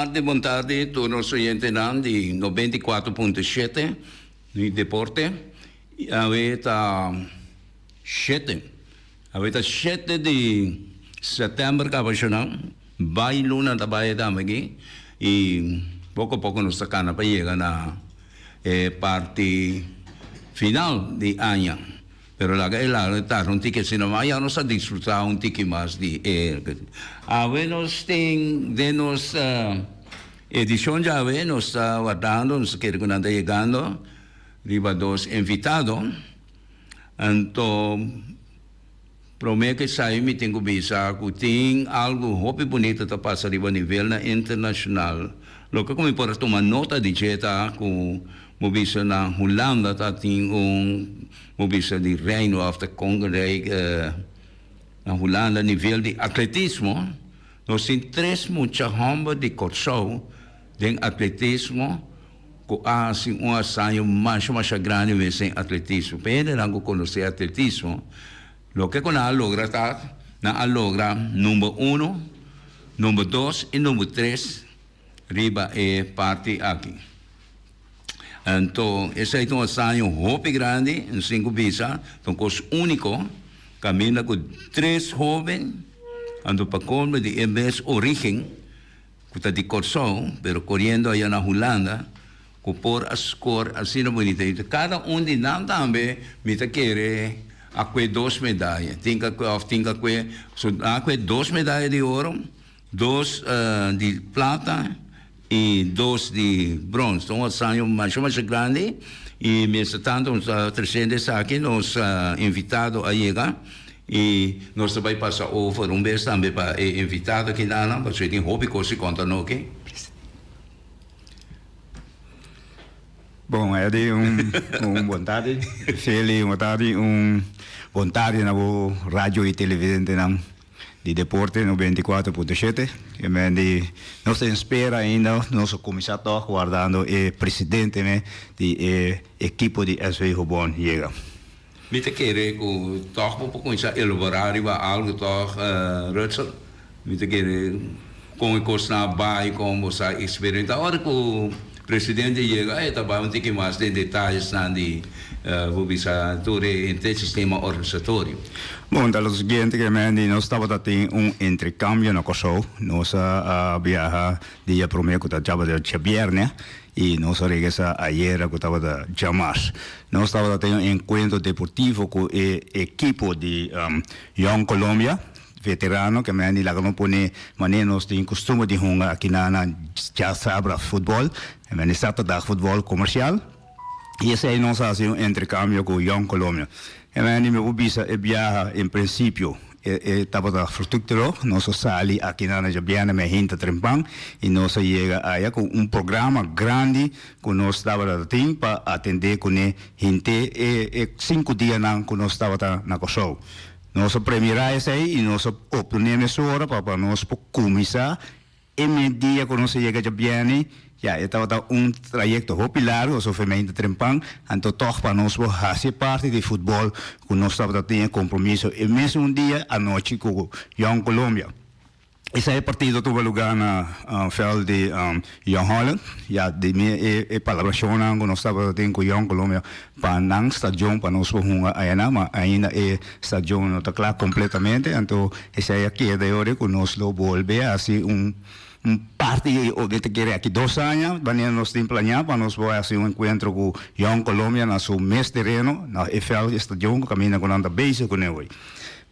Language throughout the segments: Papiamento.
tardi, bon tardi tur nos oyentenan di 94.7 di Deporte. Awe ta shete, awe ta shete di sètèmber kabashonnan, bai luna ta bai tambe aki i poko poko nos ta kana pa yega na e parti final di aña. Pero laga e laga tarda un tiki asina mas, ya nos a disfruta un tiki mas di e. Awe nos tin den nos edicion djawe nos ta wardando, nos ta kere cu nan ta yegando riba dos invitado. Anto prome cu esai mi tin cu bisa cu tin algo hopi bunito ta pasa riba nivelnan internacional. Loke cu mi por a tuma nota di dje ta cu Bo bisa na Hulanda ta tin un bo bisa di reino of ta koninkrijk na Hulanda nivel di atletismo nos tin tres mucha homber di Kòrsou den atletismo ku a hasi un hasaño masha masha grandi mes den atletismo. Pa hendenan ku konosé atletismo loke ku nan a logra ta nan a logra number uno, number dos i number tres riba e parti aki. Anto esei ta un hasaño hopi grandi, un sin ku bisa, ta un kos úniko, kaminda ku tres hóben, anto pa kolmo di e mes orígen, ku ta di Kòrsou, pero koriendo aya na Hulanda, ku por a skor asina bunita. I kada un di nan tambe mi ta kere a kue dos medaya, tin ku a kue òf tin ku a kue, so nan a kue dos medaya di oro. Dos di plata y dos di brons. Ta un hasaño masha masha grandi y mientras tanto nos ta treciendo esaki nos invitado a yega y nos ta bay pasa over un bes tambe pa e invitado aki nan pasobra e tin hopi cos di conta noki. Bon, Eddy, un un bon tardi. Feli, un bon tardi. Un bon tardi na bo radio y televidentenan. Di deporte 94.7 e men di nos ta espera ainda nos a cuminsa toch wardando e presidente me di e ekipo di SV Hobon yega. Mi ta kere cu toch bo por cuminsa elabora riba algo toch Rutsel. Mi ta kere con e cosnan a bay con bo sa experimenta ora cu presidente yega e ta bay un tiki mas den detayesnan di bo bisa tur e henter sistema organisatorio. Bon, ta lo siguiente ke men di nos tabata tin un entrecambio na Kòrsou. Nos a biaha dia promé ku ta djabada djabièrnè i nos a regresá ayera ku tabata djamars. Nos tabata tin un enkuentro deportivo ku e ekipo di Jong Colombia, veterano, ke men di laga nos pone manera nos tin kustumber di hunga aki na na djasabra futbòl, ke men di saterdag futbòl komersial. I esei nos a hasi un entrecambio ku Jong Colombia. E mei mi por bisa e biaha en principio e e tabata fructífero. Nos a sali aki na djabièrnè mei hinta trempan i nos a yega aya ku un programa grandi ku nos tabata tin pa atendé kuné henter e e sinku dianan ku nos tabata na Kòrsou. Nos a premirá esei i nos a oponé mesora pa pa nos por kuminsá E mes dia ku nos a yega djabièrnè, ya e tabata un trayekto hopi largu, pasobra femeinte trempan, anto tòg pa nos por hasi e parti di futbòl ku nos tabata tin e kompromiso e mesun dia anochi ku Jong Colombia. Esei e partido a tuma lugá na vèlt di Jong Holland. Ya di mi e palabrashonnan ku nos tabata tin ku Jong Colombia pa nan stadion pa nos por hunga ayanan, ma ainda e stadion no ta kla kompletamente, anto esei a keda e ora ku nos lo bolbe hasi un un parti o mi ta kere aki dos aña wanneer nos tin planeá pa nos por hasi un enkuentro ku Jong Colombia na su mes tereno na e vèlt e stadion ku kaminda ku nan ta bezig kuné hoy.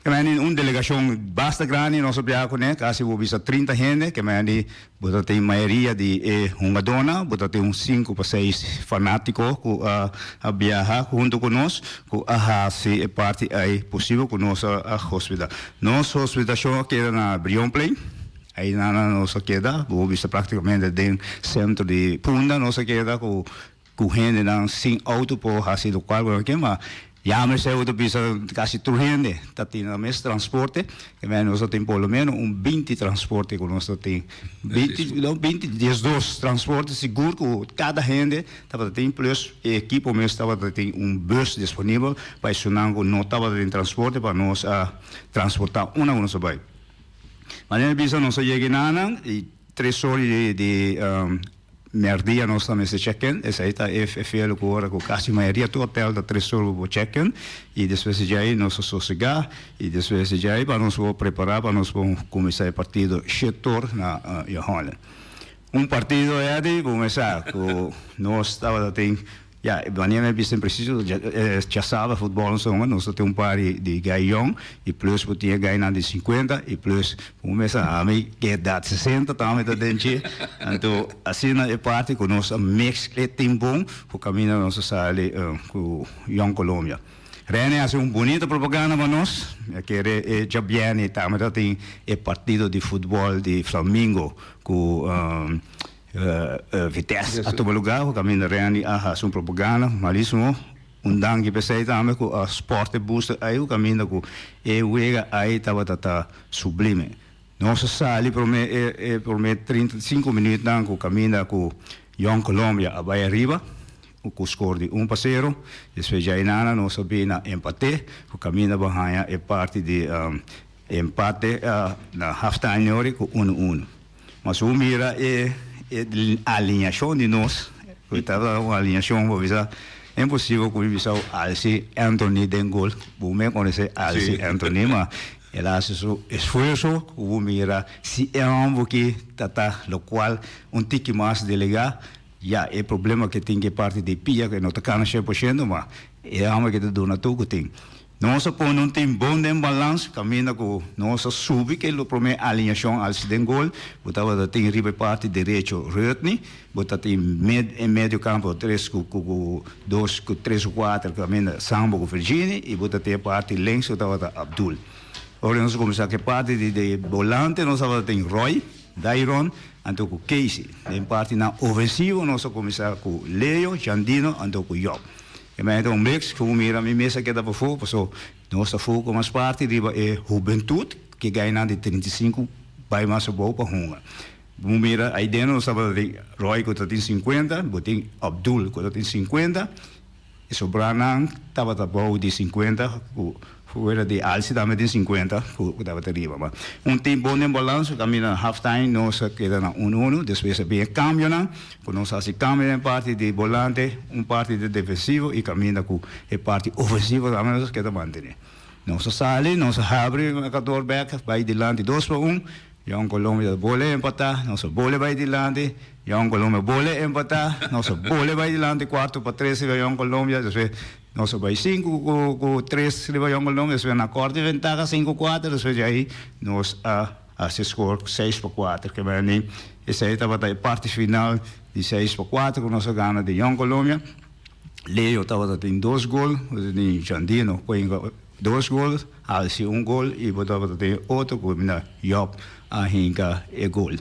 Kemey un delegashon basta grandi nos a biaha kuné, kasi bo bisa 30 hende, kemey di Bo ta tin mayoria di e hungadónan, bo ta tin un sinku pa seis fanátiko ku a a biaha huntu ku nos, ku a hasi e parti ei posibel ku nos a a hospedá. Nos hospedashon a keda na Brionplein, einan nos a keda, bo por bisa práktikamente den sentro di Punda nos a keda ku Ku hendenan sin outo por hasi lokual ku nan ke, ma ya mester outo bisa kasi tur hende ta tin nan mes transporte. E mei nos ta tin por lo meno un 20 transporte ku nos ta tin. 20, no 20, 12 transporte sigur ku kada hende tabata tin plus e ekipo mes tabata tin un bus disponibel pa esunnan ku no tabata tin transporte pa nos a transporta unda ku nos a bai. Manera mi bisa nos a yega enanan i. Tres or di merdia nos ta mester check in, esei ta e felo ku ora ku kasi mayoria tur hotel ta tres or bo check in i despues di djei nos ta sosega i despues di djei pa nos por prepara pa nos por kuminsá e partido shet or na Johannes. Un partido Eddy bo mester sa ku nos tabata tin. Ya, e manera mi a bisa en presiso, djasabra futbòl nos ta hunga, nos ta tin un par di gai yòn i plus bo tin e gainan di sinkuenta i plus bo mester ami ke edat sesenta tambe ta den dje. Anto asina e parti ku nos a mix e tin bon ku kaminda nos a sali ku Yòn Colombia. Rene a hasi un bunita propaganda pa nos, mi a kere e djabièrnè tambe ta tin e partido di futbòl di Flamingo ku. Vitesse a tuma lugar ku kaminda Randy a hasi un propaganda malisimo. Un danki p'esei tambe ku a sport e booster ei ku kaminda ku e wega ei tabata ta sublime. Nos a sali prome e prome 35 minütnan ku kaminda ku Jong Colombia a bai ariba ku skor di un pa sero. Despues djainana nos a bin na empate ku kaminda bo haña e parti di empate na halftime yori ku unu unu. Mas bo mira e alineashon di nos, ku tabata un alineashon bo bisa imposibel ku mi bisa Alci Anthony den gol. Bo men konosé Alci Anthony, ma el a hasi su esfuerso ku bo mira si e hòmber ki ta ta lokual un tiki mas delegá, ya e problema ke tin ke parti di pia ku e no ta kana shen por shento, ma e hòmber ki ta duna tur ku tin. Nos a pone un team bon den balans caminda cu nos a subi ke lo prome alineacion alsi den gol. Bo tabata tin riba e parti derecho Rudney, bo ta tin en medio campo tres cu cu dos cu tres cu cuater caminda Sambo cu Virgini y bo ta tin e parti links cu tabata Abdul. Ora nos a cuminsa ke parti di di bolante nos tabata tin Roy, Dairon anto cu Casey. Den partinan ofensivo nos a cuminsa cu Leo, Jandino anto cu Job. E mei ta un mix ku mira mi mes a keda pafó paso nos ta foco mas parti riba e hubentut ke gainan di 35 bai mas abou pa hunga. Bo mira ai den nos tabata tin Roy ku ta tin 50, bo tin Abdul ku ta tin 50 e sobranan tabata bou di 50 ku Fuera di Alci tambe tin 50 cu tabata riba. Ma un team bon den balans, caminda na half time nos a keda na uno uno, despues a bin e cambionan, cu nos a haci cambio den parti di bolante, un parti di defensivo y caminda cu e parti ofensivo tambe nos a keda mantene. Nos a sali, nos a habri marcador bek, bay dilanti dos pa un, Jong Colombia ta bole empata, nos a bole bay dilanti, Jong Colombia bole empata, nos a bole bay dilanti cuarto pa tres riba Jong Colombia, despues Nos a bai sinku ku tres riba Jong Colombia, despues na kòrte ventaha sinku kuater, despues di ai nos a hasi skor seis pa kuater. Ke meni esei tabata e parti final di seis pa kuater ku nos a gana di Jong Colombia. Leo tabata tin dos gol, bo tin Jandino Cuenca dos gol, Alci un gol i bo tabata tin otro ku mina Job a hinka e gol.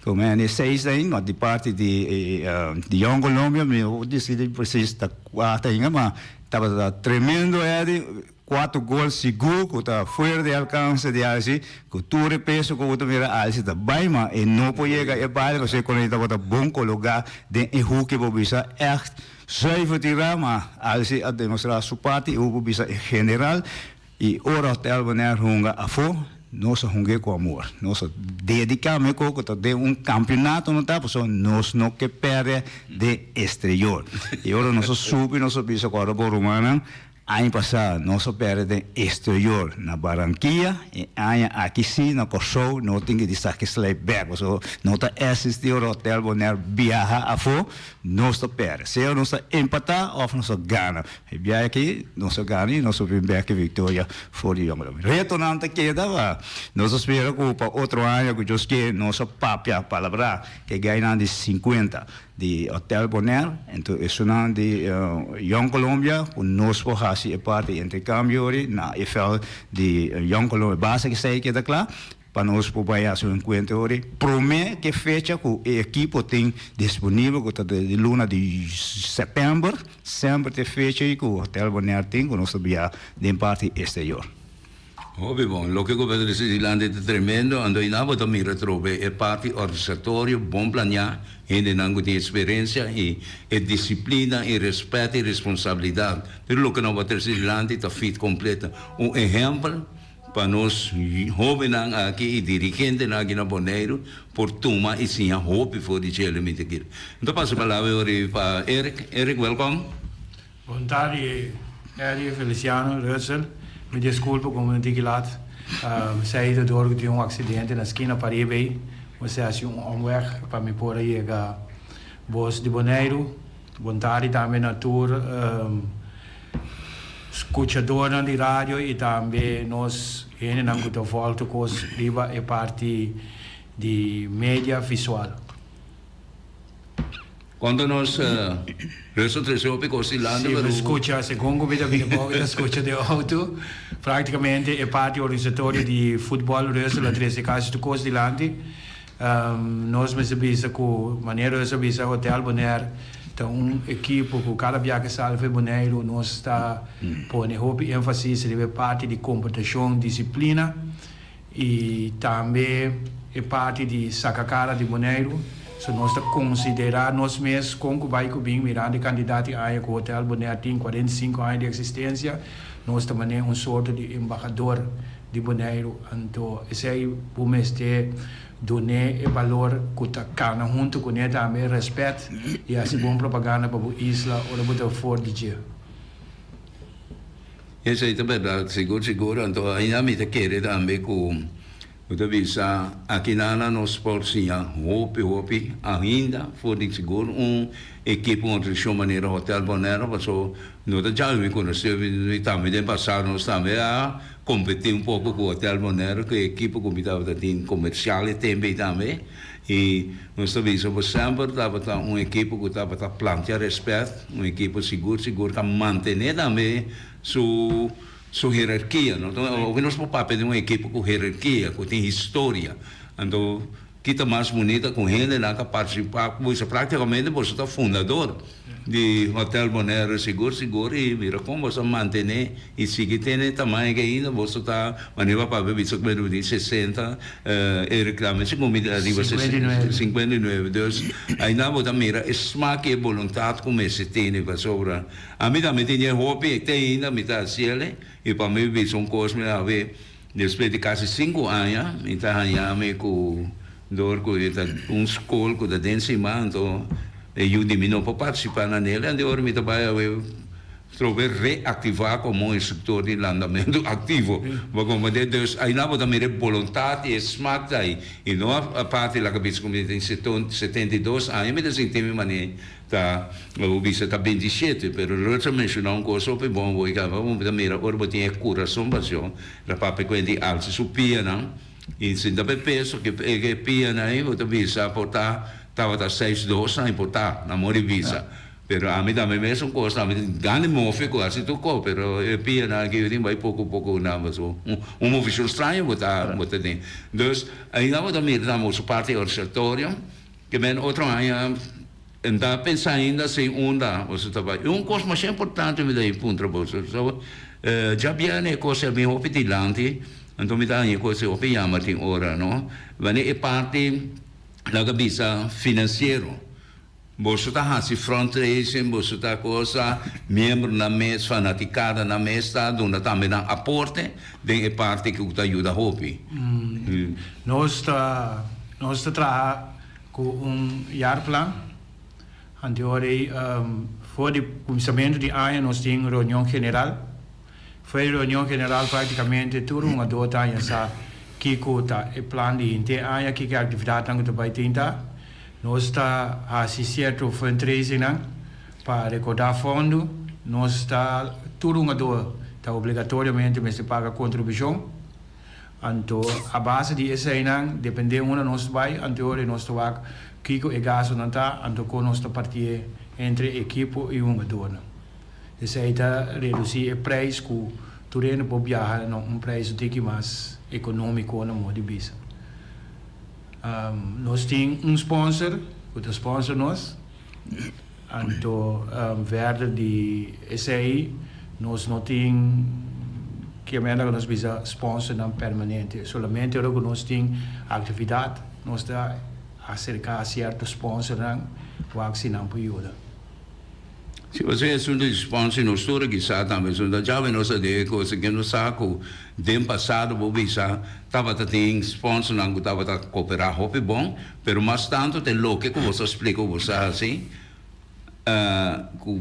Ku meni seis ain, ma di parti di Jong Colombia mi no por disidi precies ta kua ta hinga, ma tabata tremendo Eddy, kuater gol sigur ku ta fuera di alkanse di Alci, ku tur e peso ku bo ta mira Alci ta bai, ma e no por yega e bal pasobra e konei tabata bon kologa den e huki bo bisa ègt zuiver tira, ma Alci a demostra su parti i bo bisa en general. I ora Hotel Bonaire hunga afó, nos a hung'é ku amor. Nos a dediká mekó ku ta den un kampionato no ta, pasobra nos no ke pèrdè den exterior. I ora nos a subi nos a bisa ku ora bo rumannan, aña pasá nos a pèrdè den exterior na Barranquilla, e aña aki sí na Kòrsou no tin ke di saki slijp bèk, pasobra no ta èsistí ora Hotel Bonaire biaha afó, nos ta pèrdè. Sea nos ta empatá òf nos ta gana. E biaha aki nos a gana y nos a bin bek e victoria for di Jong Colombia. Retonan ta keda pa nos a spera cu pa otro aña cu Dios kier nos a papia palabra ke gainan di 50 di Hotel Bonaire ento esunnan di Jong Colombia cu nos por haci e parti intercambio ori na e veld di Jong Colombia. Basta esey keda cla. Pa nos por bai haci un encuentro ori prome ke fecha cu e ekipo tin disponibel cu ta di luna di september, semper ta e fecha ei cu Hotel Bonaire tin cu nos ta bia den parti exterior. Hopi bon, loke cu Pedro dici dilanti ta tremendo, anto ei nan bo ta mira atrobe e parti organisatorio bon planea, hendenan cu tin experiencia y e disciplina y respet y responsabilidad, tur loke nan bo a trece dilanti ta fit completo. Un ehempel. pa nos hóbennan aki i dirigentenan aki na Boneiru por tuma i siña hopi for di djele mi ta kere. Mi ta pasa e palabra ori pa Eric. Eric, wèlkòm. Bon tardi Eddie, Feliciano, Russell. Mi disculpa cu mi tiki laat. Esey ta door cu tin un accidente na skina pariba ey. Mester haci un omweg pa mi por a yega Bos di Boneiru. Bon tardi tambe na tur scuchadornan di radio y tambe nos hendenan cu ta volg cos riba e parti di media visual. Cuanto nos resto trece hopi cos dilanti pero. Si mi scucha segun cu mi ta bini boven ta scucha den auto practicamente e parti organisatorio di futbol resto lo trece casi tur cos dilanti. Nos mester bisa cu manera nos a bisa Hotel Bonaire ta un ekipo cu cada bia ke sali for Boneiru nos ta pone hopi enfasis riba e parti di comportacion, disciplina y tambe e parti di saca cara di Boneiru. So nos ta considera nos mes con cu bay cu bin mirando e cantidad di aña cu Hotel Bonaire tin, 45 aña di existencia, nos ta manera un sorto di embahador di Boneiru, anto esei bo mester dun'é e balor ku ta kana huntu kuné tambe, rèspèt i hasi bon propaganda pa bo isla ora bo ta for di dje. Esei ta bèrdat, sigur sigur, anto ainda mi ta kere tambe ku bo ta bisa aki nan nos por siña hopi hopi ainda for di sigur un ekipo, un organisashon manera Hotel Bonaire, pasobra no ta djawe mi konosé, mi tambe den pasado nos tambe a Competi un poco cu Hotel Bonaire cu e ekipo cu mi tabata tin comercial e tempo ey tambe y nos ta bisa bo semper tabata un ekipo cu tabata plantia respet, un ekipo sigur sigur ta mantene tambe su su herarkia no hopi nos por papia di un ekipo cu herarkia cu tin historia anto Kita mas bunita cu hendenan ta participa cu boso. Practicamente boso ta fundador di Hotel Bonaire sigur sigur y mira con boso a mantene y sigui tene tamaño que ainda boso ta manera bo papia bisa cu mi tin 60 e reclame si cu mi ta riba 59 dus ainda bo ta mira e smak y e boluntad cu mester tene pasobra ami tambe tin e hopi te ainda mi ta haciele y pa mi bisa un cos mi a haber. Despues di kasi sinku aña mi ta haña mi ku dor ku e ta un skol ku ta den siman anto e yu di mi no por partisipá na nel anto ora mi ta bai awe trobe reaktivá komo instruktor di landamentu aktivo bo komprendé dus aina bo ta mira e boluntat i e smak ta ei i no aparte laga bisa ku mi tin 72 aña mi ta sinti mi manera Ta, bo bisa ta 27, pero Lord a menciona un cos hopi bon bo caba bo ta mira ora bo tin e curason pasion, la papia cu di alsa su pianan y sinta pa e peso cu e pianan ahi bo ta bisa por ta tabata seis dos nan y por ta nan mori bisa, pero ami tambe mesun cos ami ta gana mofe cu asi tur cos pero e pianan aki yo tin bay poco poco nan pasobra un movecion straño bo ta bo ta tin, dus ahi nan bo ta mira tambe su parti oratorio. Ke men otro aña N ta pensa ainda si unda boso ta bai. Un kos masha importante mi ta puntra boso. So, djabièrnè e kos a bin hopi dilanti, anto mi ta haña e kos hopi yama tin ora, no? Wanneer e parti laga bisa finansiero, boso ta hasi fundraising, boso ta cosa, miembronan mes, fanaticadanan mes ta duna tambe nan aporte den e parti ku ta yuda hopi. Nos ta nos ta traha ku un jaarplan. Anteor ei for di kuminsamentu di aña nos tin reunion general. For di reunion general praktikamente tur hungadó ta haña sa kiko ta e plan di henter aña, kiko e aktividatnan ku ta bai tin ta. Nos ta hasi sierto fundraisingnan pa rekordá fondo. Nos ta tur hungadó ta obligatoriamente mester paga kontribushon. Anto a base di eseinan, depende unda nos bai, anto ora nos ta wak kiko e gastonan ta, anto kon nos ta partié entre ekipo i hungadornan. Esei ta redusí e preis ku tur hende por biaha na un preis un tiki mas ekonómiko na modo di bisa. Nos tin un sponsor ku ta sponsor nos, Anto verder di esey nos no tin ke menda ku nos bisa sponsornan permanente. Solamente ora ku nos tin aktividat nos ta aserka sierto sponsornan wak si nan por yuda. Si bo sa asunto di sponsor nos tur a kisa tambe asunto a djabe nos a den e cosa ke nos sa ku den pasado bo bisa tabata tin sponsornan ku tabata koperá hopi bon pero mas tanto ta e loke ku bo sa splika ku bo sa hasi ku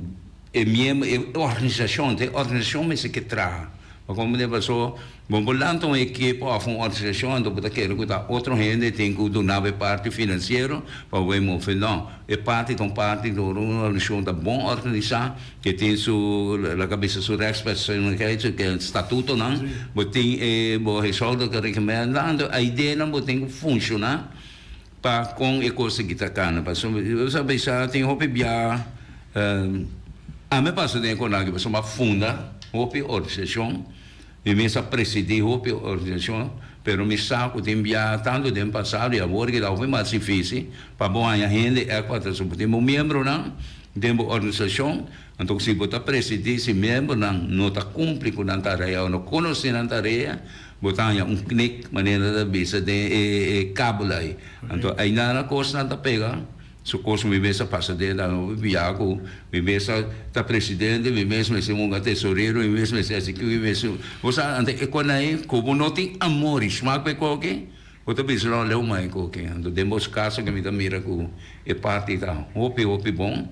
e miembro e organisashon ta e organisashon mester ke traha. Pa komprendé paso bo por lanta un ekipo òf un organisashon anto bo ta kere ku ta otro hende tin ku duna bo e parti finansiero pa bo e move. No, e parti ta un parti dor un organisashon ta bon organisá ke tin su laga bisa su rechtspersoonlijkheid su ke statutonan bo tin e bo huishoudelijke reglement anto e ideanan bo tin ku funshoná pa kon e kos aki ta kana. Pasobra bo sa bisa tin hopi bia Ami a pasa den e konaki pasobra mi a funda hopi organisashon, mi mes a presidí hopi organisashon, pero mi sa ku tin bia tantu den pasado i awor ki ta hopi mas difísil pa bo haña hende èk pa ta bo tin bo miembronan den bo organisashon, anto si bo ta presidí si miembronan no ta kumpli ku nan tarea o no konosé nan tarea bo ta haña un knik manera ta bisa den e kabel ei, anto einan kosnan ta pega. Su kos mi mes a pasa den nan hopi bia ku mi mes a ta presidente, mi mes mester hunga tesorero, mi mes mester hasi kico, mi mes bo sa ante e konai ku bo no tin amor i smak pa e koki bo ta bisa no leu mai e koki. Anto den bos kaso ke mi ta mira ku e parti ta hopi hopi bon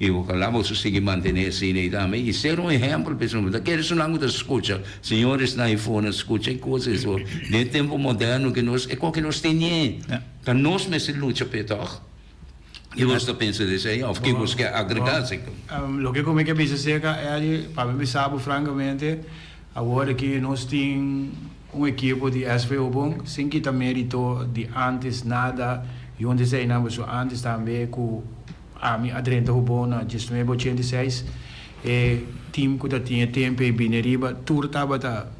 i ojalá boso sigui mantene asina ei tambe i ser un ehempel pa esun. Mi ta kere esunnan ku ta skucha señores na iphone a skucha e kos eso den e tempo moderno ke nos e koki nos tene. Ta nos mester lucha p'e tòg? Ki bos ta pensa di esei òf ki bos ke agregá aserka? Loke ku mi ke bisa aserka Eddie, pa mi bisa bo frankamente, awor aki nos tin un ekipo di SV Obon, sin kita merito di antes nada, yun di eseinan pasobra antes tambe ku ami a drenta Obon na diesnuebe ochenta i seis, e team ku ta tin e tempu ei bini riba tur tabata.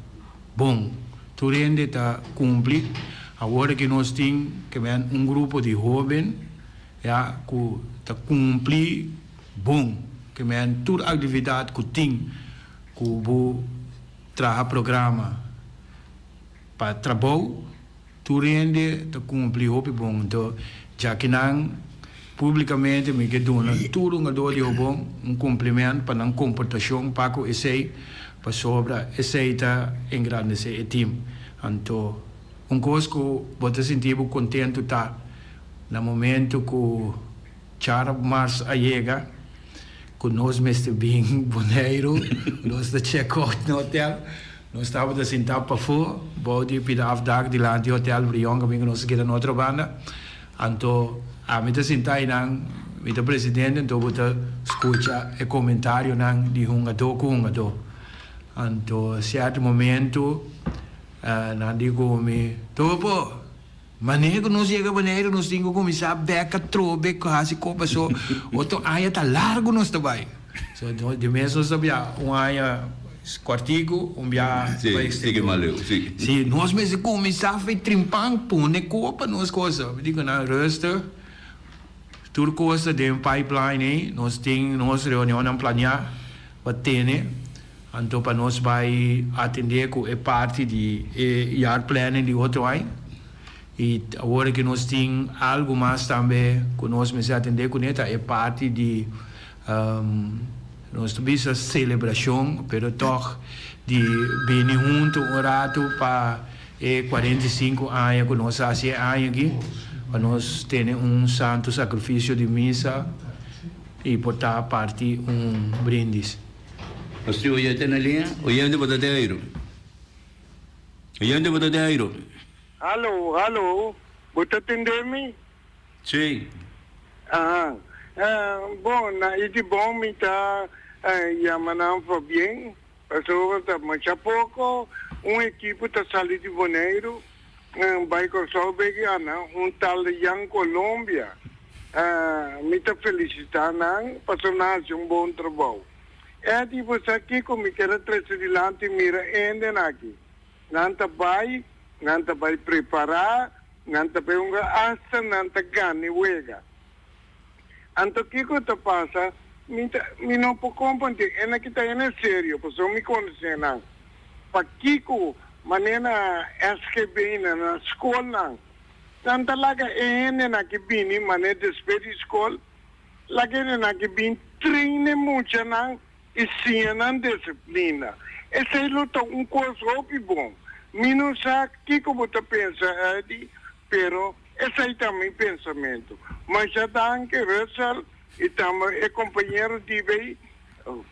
Bon, tur hende ta cumpli. Awor aki nos tin ke men un grupo di hoben ya cu ta cumpli bon. Ke men tur actividad cu tin cu bo traha programa pa trabou. Tur hende ta cumpli hopi bon. Anto djakinan publicamente mi ke duna tur hungador di Hobon un compliment pa nan comportacion pa cu esey, pasobra esey ta engrandece e team. Anto un cos cu bo ta sinti bo contento ta na momento cu Chara Mars a yega cu nos mester bin Boneiru, nos ta check out na hotel. Nos tabata sintá pafó bou di pida afdak dilanti Hotel Brion kaminda ku nos a keda na otro banda. Anto ami ta sintá einan, mi ta presidente, anto bo ta skucha e komentarionan di hungadó ku hungadó. Anto sierto momentu nan di ku mi, Topo! Manera ku nos yega Boneiru nos tin ku kuminsá bèk atrobe ku hasi kos paso otro aña ta largu nos ta bai. So di mes nos ta bia un aña kòrtiku un bia pa eksterior. Si nos mester kuminsá fe trimpan pone kos pa nos kosa. Mi di ku nan rustig tur kos ta den pipeline ei nos tin nos reunionnan planiá pa tene. Anto pa nos bai atendé ku e parti di e jaarplanning di otro aña. I awor ku nos tin algu mas tambe ku nos mester atendé kuné ta e parti di nos ta bisa selebrashon pero tòg di bini huntu un ratu pa e 45 aña ku nos hasi e aña aki pa nos tene un santu sakrifisio di misa i por ta parti un brindis. Nos tin oyente na liña. Oyente bo ta den airu. Oyente bo ta den airu. Halo, halo, bo ta tende mi? Sí. Aha. Bon, na i di bon mi ta yama nan pabien, pasobra ta masha poko un ekipo ta sali di Boneiru bai Kòrsou bek gana un tal Jan Colombia. Mi ta felisitá nan pasobra nan hasi un bon trabou. Eddie, bo sa kiko mi ker a trese dilanti? Mira henden aki. Nan ta bai, nan ta bai prepará, nan ta bai hunga asta nan ta gana e wega. Anto kiko ta pasa? Mi ta, mi no por komprendé. Hende aki ta hende serio, pasobra mi konosé nan. Pakiko manera na SGB, na nan skolnan, nan ta laga e hendenan aki bini manera despues di skol, laga e hendenan aki bin. train e muchanan i siña nan disiplina. Esei lo ta un kos hopi bon. Mi no sa kiko bo ta pensa, Eddie, pero esei ta mi pensamentu. Masha danki, Russell, i tambe e kompañero DB,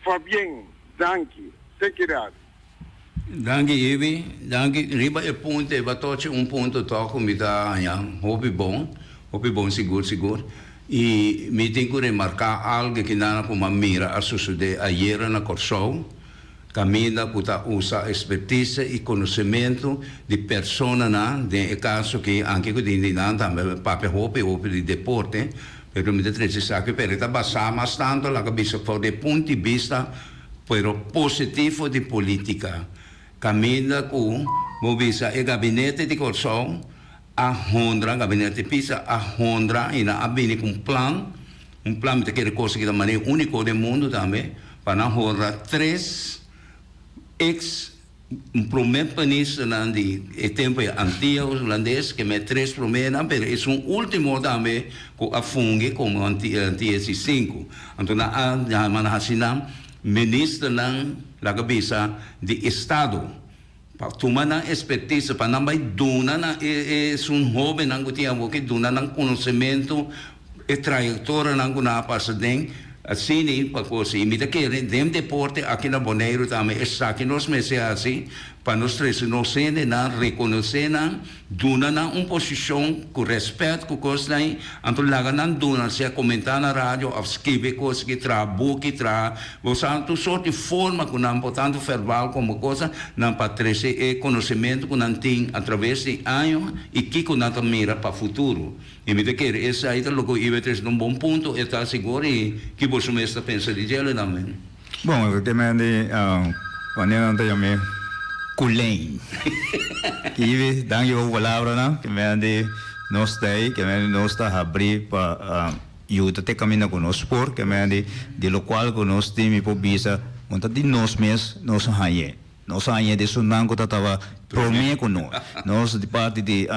Fabien. Danki. Sekirad. Danki Ibi, danki. Riba e punto ei bo a tochi un punto tòg ku mi ta haña hopi bon, hopi bon sigur sigur. I mi tin ku remarká algu ki nan ku mi a mira a sosodé ayera na Kòrsou, kaminda ku ta usa ekspertise i konosementu di personanan, den e kaso aki anke ku tin di nan tambe papia hopi hopi di deporte, pero mi ta trese esaki pero e ta basá mas tantu laga bisa for di e punto di bista Pero positivo di politica. Caminda cu bo bisa e gabinete di Corsou a hondra, gabinete Pisa a hondra y nan a bini cu un plan, un plan mi ta kere cosa ki ta manera unico den mundo tambe, pa nan hondra tres ex Un promé ministernan di e tempu e Antia Hulandes, ke me tres proménan, pero esun último tambe ku a fungi komo Antia si sinku. Anto nan a yama nan hasi nan ministernan, laga bisa, di estado, pa tuma nan ekspertisa, pa nan bai duna nan e esun hóbennan ku tin awor ke duna nan konosementu, e trayektorianan ku nan a pasa den. Asina pa cosa y mi ta kere den deporte aki na Boneiru tambe esaki nos mester haci pa nos trece nos hendenan, reconoce nan, duna nan un posicion cu respet cu cosnan ey, anto laga nan duna sea comenta na radio of skibi cos aki, traha buki, traha bo sa tur soort di forma cu nan por tanto verbal como cosa nan pa trece e conocemento cu nan tin a traves di aña y kico nan ta mira pa futuro. I mi ta kere esai ta loke iba trese na un bon punto, e ta sigur i ki boso mes ta pensa di djele tambe. Bon, efectivamente wanneer nan ta yam'é Kulijn. Kibi, danki pa bo palabranan, ke men di nos ta ei, ke men di nos ta habrí pa yuda te kaminda ku nos por, ke men di di lokual ku nos tin mi por bisa, un ta di nos mes nos a hañ'é. Nos a haña di esunnan ku ta taba promé ku nos. Nos di parti di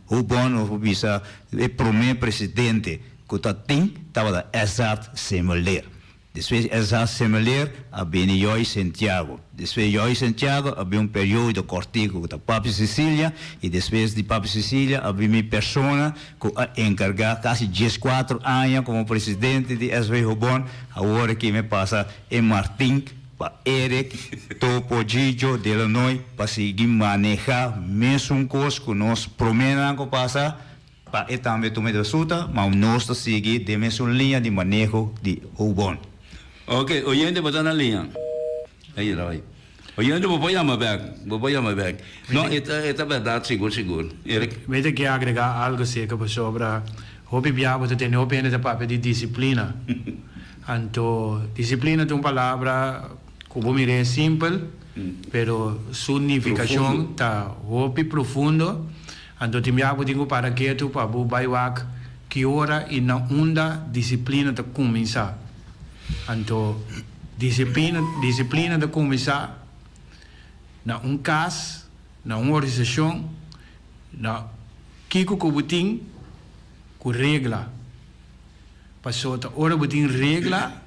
Hubon nos por bisa e promé presidente ku ta tin tabata Ezzard Semeleer. Despues di Ezzard Semeleer a bini Joy Sentiago. Despues di Joy Sentiago a bin un periodo kòrtiku ku ta Papi Cecilia i despues di Papi Cecilia a bin mi persona ku a enkargá kasi dieskuater aña komo presidente di SV Hubon. Awor aki mi pasa e Martin. Pa Eric, Topo Gigio, Delanoy pa sigui maneha mesun kos ku nos promenan ku pasa pa e tambe tuma e basuta, ma nos ta sigui den mesun liña di maneho di Houbon. Ok, oyente bo ta na liña. Ey Roy. Oyente bo por yama bek, bo por yama bek. No, e ta e ta bèrdat sigur sigur. Eric. Mi ta ke agrega algo seka pasobra hopi bia bo ta tende hopi hende ta papia di disiplina. Anto, disiplina ta un palabra ku bo mir'é simpel, pero su nifikashon ta hopi profundo. Anto tin bia bo tin ku para ketu pa bo bai wak ki ora i na unda disiplina ta kuminsá. Anto, disiplina disiplina ta kuminsá na un kas, na un organisashon, na kiko ku bo tin ku regla. Pasobra ta ora bo tin regla,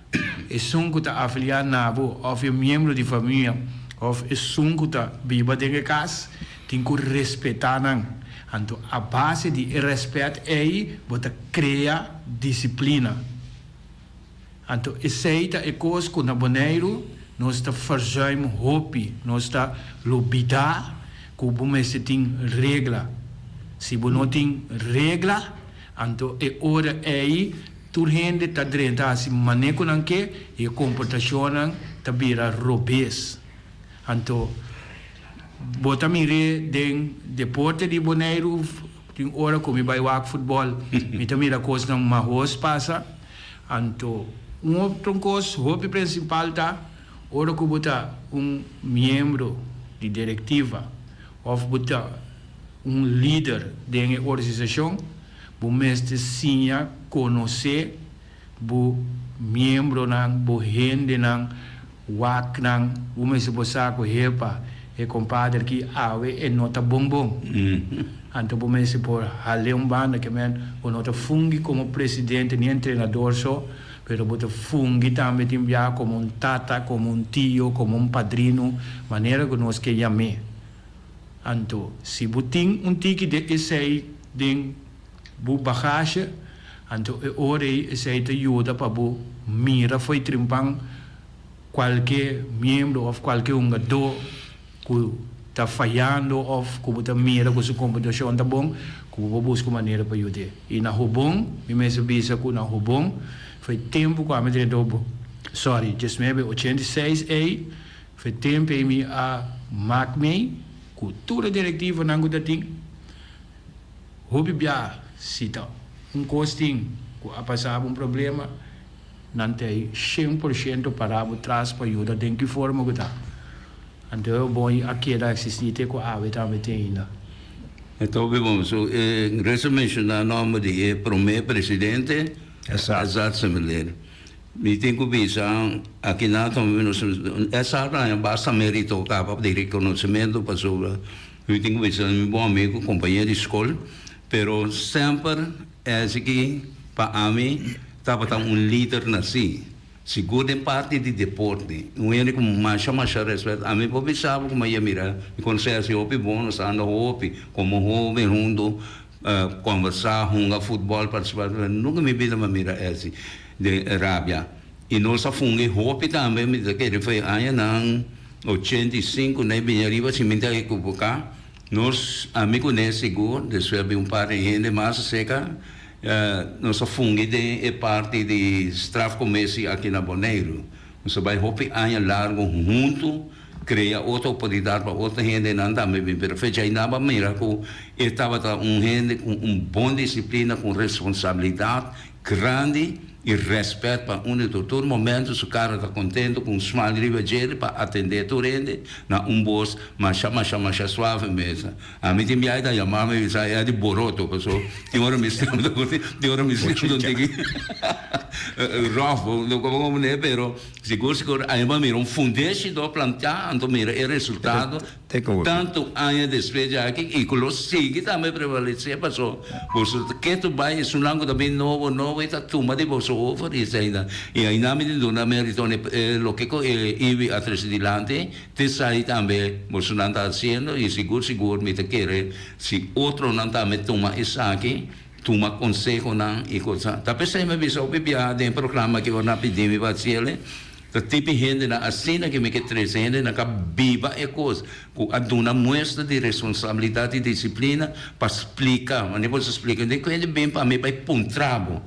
esun ku ta afiliá na bo òf e miembro di famia òf esun ku ta biba den e kas tin ku respetá nan. Anto a base di e rèspèt ei bo ta krea disiplina. Anto esei ta e kos ku na Boneiru nos ta verzuim hopi, nos ta lubidá ku bo mester tin regla. Si bo no tin regla, Anto e ora ei tur hende ta drenta hasi mane ku nan ke i e komportashonnan ta bira robes. Anto bo ta mir'é den deporte di Boneiru, tin ora ku mi bai wak futbòl mi ta mira kosnan mahos pasa. Anto un otro kos hopi prinsipal ta ora ku bo ta un miembro di direktiva òf bo ta un lider den e organisashon, bo mester siña konosé bo miembronan, bo hendenan, wak nan. Bo mester por sa ku, hepa, e kompader ki awe e no ta bon bon. Anto bo mester por hal'é un banda, ke men bo no ta fungi komo presidente ni entrenador so, Pero bo ta fungi tambe tin bia komo un tata, komo un tio, komo un padrino, manera ku nos ke yam'é. Anto, si bo tin un tiki di esei den bo bagashe, anto e ora ei esei ta yuda pa bo mira fo'i trimpan kualke miembro òf kualke hungadó ku ta fayando òf ku bo ta mira ku su komportashon ta bon, ku bo por buska un manera pa yud'é. I na Hobon, mi mester bisa ku na Hobon, fo'i tempu ku ami drenta Hobon, sorry, diesnuebe ochenta i seis ei, fo'i tempu ei mi a mak mei ku tur e direktivonan ku ta tin, hopi bia si ta un kos tin ku a pasa bo un problema, Nan ta ei 100% pará bo tras pa yuda den ki forma ku ta. Anto e bon a keda eksistí te ku awe tambe te ainda. E ta hopi bon. So e Reza menshoná nòmber di e promé presidente, Ezzard Semeleer. Mi tin ku bisa aki nan tambe nos Ezzard a haña basta mérito kaba di rekonosementu pasobra mi tin ku bisa mi bon amigu, kompañero di skol, pero semper Esaki pa ami tabata un lider nací, sigur den parti di deporte, un hende cu masha masha respet. Ami por bisa bo como ya mira, mi conoce haci hopi bon, nos a anda hopi como hoben hunto, conversa, hunga futbol, participa, pero nunca mi bida mi a mira esi den rabia. Y nos a fungi hopi tambe, mi ta kere fue añanan 85 na e bini ariba si mi ta equivoca. Nos, ami ku ne sigur, despues a bin un par di hende mas aserka, nos a fungi den e parti di strafcommissie aki na Boneiru. Nos a bai hopi aña largu huntu krea otro oportunidat pa otro hendenan tambe bin, pero fecha ainda bo a mira ku e tabata un hende ku un bon disiplina, ku un responsabilidat grandi i rèspèt pa un di tur. Tur momentu su kara ta kontentu ku un smal riba djele pa atendé tur hende na un bos masha masha masha suave mes. Ami tin biaha e ta yama mi bisa e a di boroto paso tin ora mi stem ta tin ora mi stem ta un tiki ròf komo manera pero sigur sigur a mira un fundeshi do plantá anto mira e resultado. Tantu aña despues di aki i ku lo sigui tambe prevalesé paso boso ta ketu bai esunnan ku ta bin nobo nobo i ta tuma di boso over i esei nan. I ainda mi tin duna merito na e loke ku e Iwi a trese dilanti te esei tambe bosonan ta hasiendo i sigur sigur mi ta kere si otronan tambe tuma esaki tuma konsehonan i kosa. Ta p'esei mi a bisa hopi biaha den e programa aki ora nan a pidi mi pa hasiel. Ta tipi hendenan asina ke mi ke trese, hendenan ka biba e kos, ku a duna muestra di responsabilidat i disiplina pa splika. Manera bo ta splika, den ku hende bin pa mi bai puntra bo.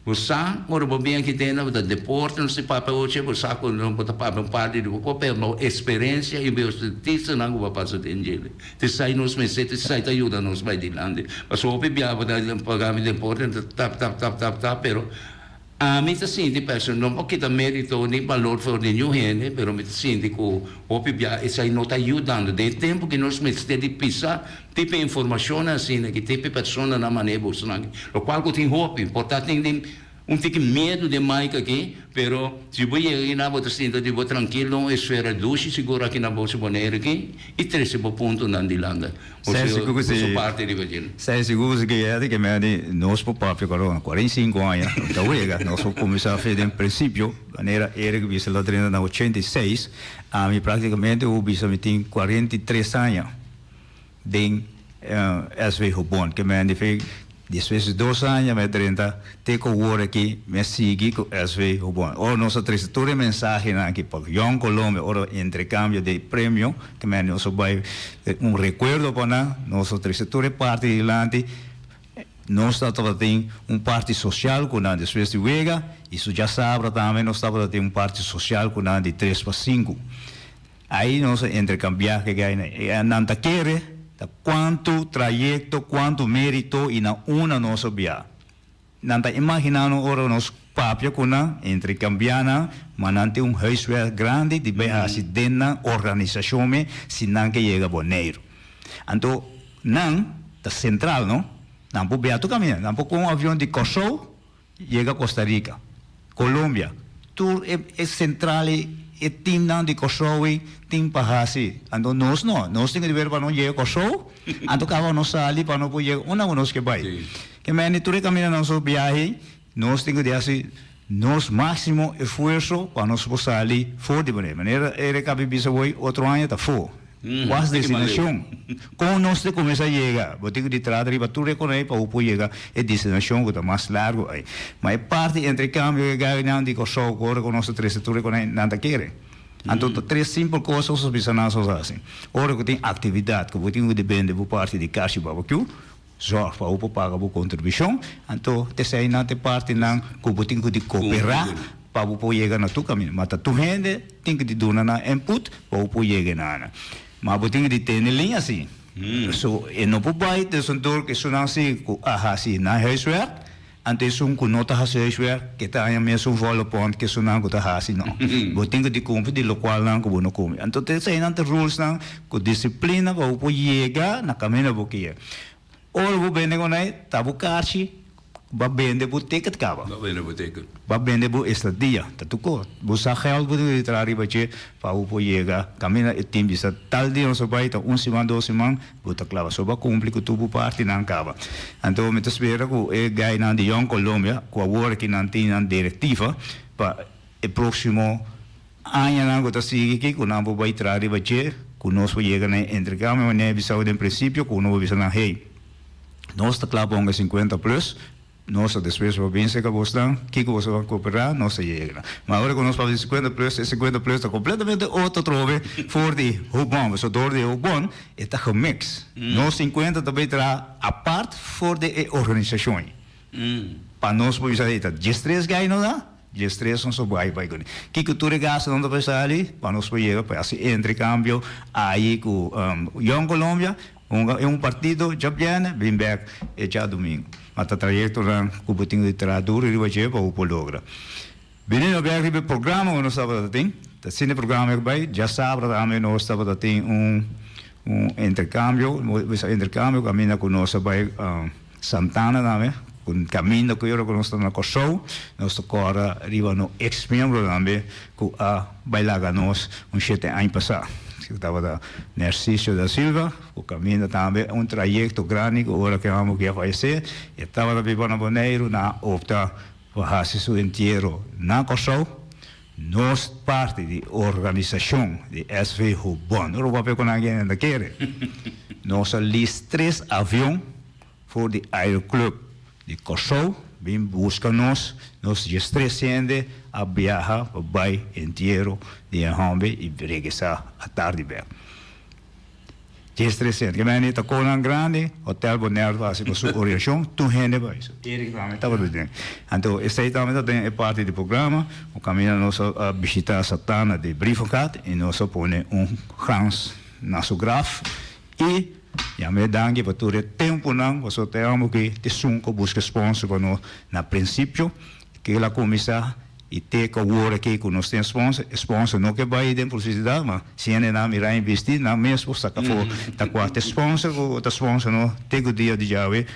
Bo sa ora bo bin aki den bo ta deporte, nos tin papia ochi, bo sa ku bo ta papia un par di bo pero bo eksperensia i bo statistianan ku bo a pasa den dje. Te esai nos mester, te esai ta yuda nos bai dilanti. Pasobra hopi biaha bo ta paga mi deporte, tap tap tap tap tap, pero. Ami ta sinti perso no por kita merito ni balor for di niun hende, pero mi ta sinti ku hopi bia esei no ta yudando. Den e tempu ku nos mester di pisa tipo e informashonnan asina ki tipo e personanan manera bosonan aki, lokual ku tin hopi, por ta tin den un tiki miedu den Mike aki, pero si bo yega aki nan bo ta sinti di bo trankil den un esfera dushi sigur aki na boso Bonaire aki i trese bo puntonan dilanti. Boso parti riba dje. Sei sigur si ke di ke mea di nos por papia ku algo 45 aña no ta wega. Nos por kuminsá fe den prinsipio manera Eric bisa lo drenta na 86 ami praktikamente bo bisa mi tin 43 aña den SV Hobon ke mea di fe Despues di dos aña mi a drenta te ku awor aki mi a sigui ku SV Hobon. Ora nos a trese tur e mensahenan aki pa Jong Colombia, ora interkambio di premio, ke men nos a bai un rekuerdo pa nan, nos a trese tur e parti dilanti. Nos tabatin un parti sosial ku nan despues di wega i su djasabra tambe nos tabata tin un parti sosial ku nan di tres pa sinku. Ahí nos a intercambiá ke gai nan. Nan ta kere ta cuantu trayecto, cuantu merito y na unda nos a bia. Nan ta imagina no ora nos papia cu nan, intercambiá nan, ma nan tin un huiswerk grandi di bay haci den nan organisacion me si nan ke yega Boneiru. Anto nan ta central no, nan por bia tur caminda, nan por con un avion di Corsou Yega Costa Rica, Colombia, tur e e central e e teamnan di Kòrsou ei tin pa hasi. Anto nos no, nos tin ku di ber pa nos yega Kòrsou, anto kaba nos sali pa nos por yega unda ku nos ke bai. Ke mende tur e kaminda nos biahe, nos tin ku di hasi. Nos máksimo esfuerso pa nos por sali for di manera. Manera Eric a bisa hoy, otro aña ta for. Kuas destinashon? Kon nos ta kuminsá yega? Bo tin ku di trata riba tur e konei pa bo por yega e destinashon ku ta mas largu ei. Ma e parti entrekambio ku e gainan di Kòrsou ku ora ku nos ta trese tur e konei, nan ta kere. Anto ta tres simpel kos nos a bisa nan sos hasi. Ora ku tin aktividat ku bo tin ku di bende bo parti di kashi barbecue, Zorg pa bo por paga bo kontribushon, anto t'esei nan ta e partinan ku bo tin ku di koperá pa bo por yega na tur kaminda. Ma ta tur hende tin ku di duna nan input pa bo por yega na nan. Ma bo tin ku di tene liña si. So e no por bai desontor ku esunnan si ku a hasi nan huiswerk, anto esun ku no ta hasi huiswerk ke ta haña mesun volle pond ku esunnan ku ta hasi. No. Bo tin ku di kumpli di lokualnan ku bo no kumpli. Anto t'esei nan ta rulesnan ku disiplina pa bo por yega na kaminda bo kier. Ora bo bende ku nan, ta bo karchi, bo a bende bo ticket kaba. Bo a bende bo ticket. Bo a bende bo estadia. Ta tur kos. Bo sa geld bo tin ku traha riba dje pa bo por yega kaminda e tin bisa tal dia nos a bai, ta un siman, dos siman, bo ta klaba. So bo a kumpli ku tur bo partinan kaba. Anto mi ta spera ku e gainan di Jong Colombia, ku awor aki nan tin nan direktiva pa e próksimo añanan ku ta sigui aki ku nan por bai traha riba dje ku nos por yega na e entregá. Mi manera a bisa den prinsipio ku uno por bisa nan, hey, nos ta kla pa hunga sinkuenta plus, nos ta despues por bin serka bosnan, kiko boso ban kooperá, nos ta yega na. Ma ora ku nos papia di sinkuenta plus, e sinkuenta plus ta kompletamente otro trobe for di Houbon, pasobra dor di Houbon e ta gemix. Nos sinkuenta ta bai traha apart for di e organisashon. Pa nos por bisa, hey, ta diestres gai no ta? Diestres nos a bai bai kuné. Kiko tur e gastunan ta bai sali pa nos por yega pa hasi entrecambio ayi ku Jong Colombia hunga e un partido djabièrnè bin bèk e djadumingu. Ma ta trayektonan ku bo tin di traha duru riba dje pa bo por logra. Bini no bèk riba e programa ku nos tabata tin. Ta asina e programa ku bai. Djasabra tambe nos tabata tin un un entrecambio, bisa entrecambio kaminda ku nos a bai. Santana tambe, ku kaminda ku yora ku nos ta na Kòrsou, nos ta kòrda riba no eks miembro tambe ku a bai laga nos un shete aña pasá. Ku tabata Nercicio da Silva, ku kaminda tambe un trayekto grandi ku ora ku e hòmber ku a fayesé, e tabata biba na Boneiru, nan a opta pa hasi su entiero na Kòrsou. Nos parti di organisashon di SV Hubon, ora bo papia ku nan hende ta kere, nos a lis tres avion for di Aeroclub di Kòrsou bin buska nos, nos diestres hende a biaha pa bai entiero di e hòmber i regresá atardi bèk. Diestres hende. Ke mende ta konan grandi, Hotel Bonaire ta hasi pa su oriashon, tur hende bai. So Eric tambe tabata den. Anto esei tambe ta den e parti di programa, ku kaminda nos a bishita Satana di Brievengat i nos a pone un krans na su graf i yam'é danki pa tur e tempunan, pasobra ta e homber ku ta esun ku a buska sponsor pa nos na prinsipio. Kila kuminsá i te ku awor aki ku nos tin sponsor, e sponsor no ke bai den publisidat, ma si hende nan mira invisti, nan mes por saka afó ta kua te sponsor ku ta sponsor nos te ku dia di djawe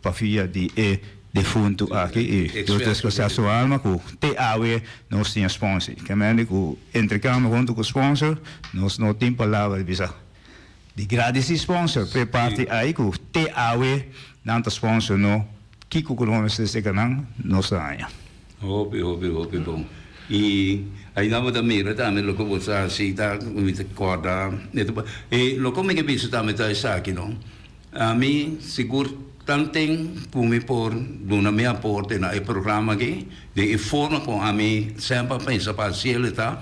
pa via di e defuntu aki i Dios deskansa su alma ku te awe nos tin e sponsor. I kemende ku entrekambio huntu ku sponsor nos no tin palabra di bisa di gradisi sponsor p'e parti ai ku te awe nan ta sponsor no. Kiko ku nos mester seka nan, nos ta haña. Hopi, hopi, hopi bon. I ainda bo ta mira tambe loke bo sa hasi ta mi ta kòrda e loke mi ke bisa tambe ta esaki no. Ami sigur tanten ku mi por duna mi aporte na e programa aki den e forma ku ami semper a pensa pa hasiel ta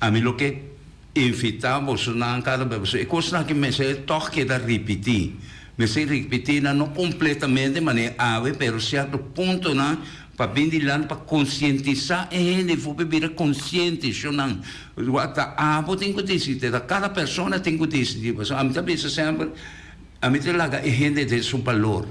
ami lo ke Invitá bosonan kada bes pasobra e kosnan aki mester tòg keda ripití. Mester ripití nan no kompletamente manera awe pero sierto puntonan pa bin dilanti pa konsientisá e hende for por bira konsiente shonnan wak ta abo tin ku disidí ta kada persona tin ku disidí pasobra ami ta bisa semper ami ta laga e hende den su balor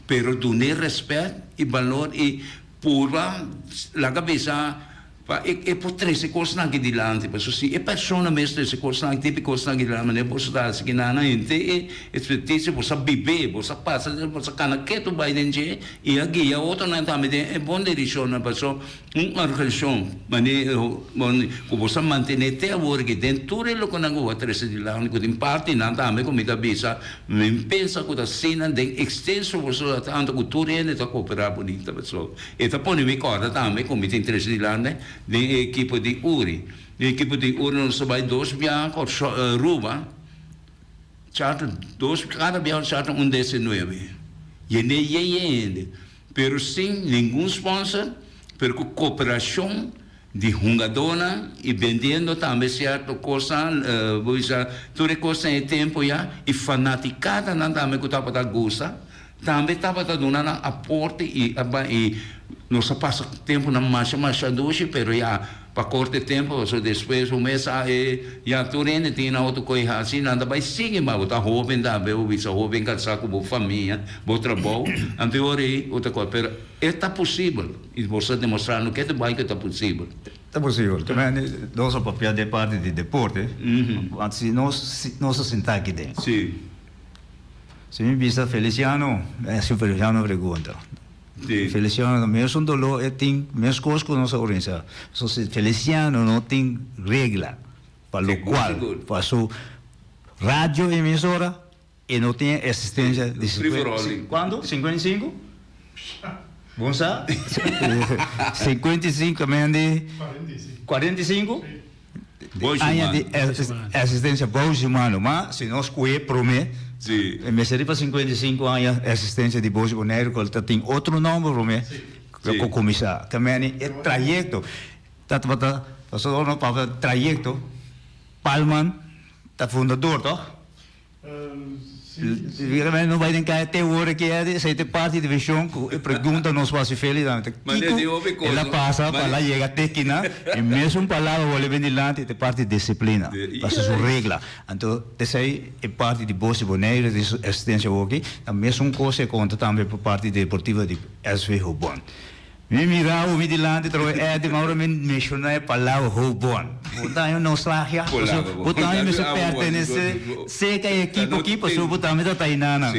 pero dun'é rèspèt i balor i purba laga bisa. Pa e e por trese kosnan aki dilanti, pasobra si e persona mes trese kosnan aki, tipo kosnan aki dilanti, manera boso ta hasi kina nan henter e ekspertisia boso a bib'é, boso a pasa den, boso a kana ketu bai den dje i a guia otronan tambe den e bon direkshonnan, pasobra un organisashon manera ku boso a mantené te awor aki den tur e lokenan ku bo a trese dilanti ku tin partinan tambe ku mi ta bisa, mi pensa ku ta asina den ekstenso boso ta tantu ku tur hende ta kooperá bunita pasobra. E ta pone mi kòrda tambe ku mi tin tres dilante den e ekipo di Uri. Den e ekipo di Uri nos ta bai dos biaha Kòrsou, Aruba, charter dos, kada biaha nos charter un DC nuebe. Yende yen yen hende, pero sin ningun sponsor, pero ku koperashon di hungadónan i bendiendo tambe sierto kosnan, bo bisa tur e kosnan e tempu ya, i fanatikadanan tambe ku tabata gusta. Tambe tabata duna nan aporte y a bai y nos a pasa temponan masha masha dushi pero ya pa corte tempo pasobra despues bo mes sa e ya tur hende tin nan otro coy haci nan ta bai sigui ma bo ta hoben tambe bo bisa hoben cansa cu bo famia bo trabou anto e ora ey otro cosa pero e ta posibel y bo sa demostra no ke ta bai cu ta posibel. Ta posibel. Nos a papia den parti di deporte, want si nos nos a sinta aki den. Si. Si mi bisa Feliciano, e hasi Feliciano pregunta. Sí. Feliciano ta mesun doló e tin meskos ku nos a organisa. So si Feliciano no tin regla pa lo Sigur, kual sigur. pa su radio emisora e no tin e asistencia di Free for all di. Kuantu? 55? Bon sa? 55 men di 45? Aña di existencia Boos Humano, ma si nos cohe prome, e mester riba 55 aña existencia di Boos Boneiru cu ta tin otro nomber prome cu cuminsa. Ta meni e trayecto ta tabata, pasobra ora nos papia trayecto, Palman ta fundador toch? Mira no bai den kaya te ora ki e esei ta parti di vision ku e pregunta nos wasi feli tambe ta kiko el a pasa pa el a yega te kina e mesun palabra wòrdu bin dilanti ta parti di disiplina pasobra su regla anto esei e parti di Bos di Boneiru di su esistensia awoki ta mesun kos e konta tambe pa parti deportivo di SV Hobon. Mi mira bo mi dilanti trobe Eddy ma ora mi menciona e palabra Hobon bo ta haña nostalgia pasobra bo tambe mester pertenece cerca e ekipo aki pasobra bo tambe ta tainana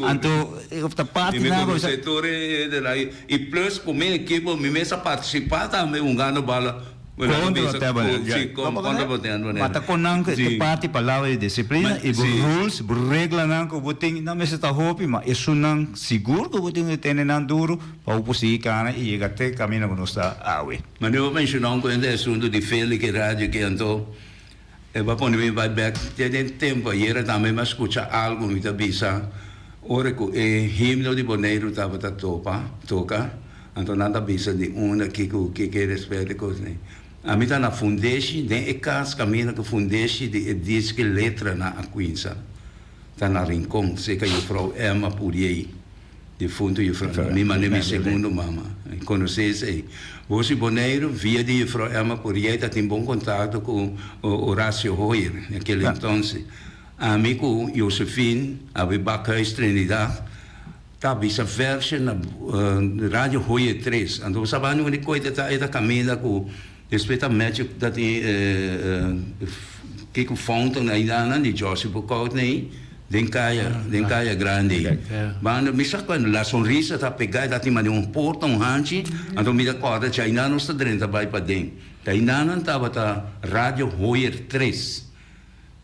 anto ta parti Mi nan conoce tur e y plus cu mi ekipo mi mes a participa tambe hungando bala. Contra Tabernacle. Ma ta con nan cu e parti palabra di disciplina y bo rules, bo reglanan cu bo tin, nan mester ta hopi, ma esunnan sigur cu bo tin cu tene nan duro pa bo por sigui cana y yega te caminda cu nos ta awe. Ma mi bo menciona un cuenta e asunto di Felix e radio ki anto e bo a pone mi bai bek te den tempo ayera tambe mi a scucha algo mi ta bisa ora cu e himno di Boneiru tabata topa toca. Anto nan ta bisa di unda kiko kiko e respet e kos nei. Ami ta na fundeshi den e kas kaminda ku fundeshi di e diski letranan a kuinsa ta na Rincon serka jufrou Emma Puriey difunto jufrou mi mane mi segundo mama mi konosé esei. Bosi Boneiru via di jufrou Emma Puriey ta tin bon kontakto ku Horacio Hoyer na kel entonces. Ami ku Josephine abi Bakhuis Trinidad. Ta bisa verse na radio Hoye tres. Anto bo sa bani unda koe ta e ta kaminda ku despues ta match ta tin kiko fountain aidanan di Josie Boekhout nei den kaya den kaya grandi ei. Banda mi sa kuando la sonrisa ta pega e ta tin mane un porta un hanchi anto mi ta kòrda chainan nos ta drenta bai paden. Ta eidanan tabata radio Hoyer tres.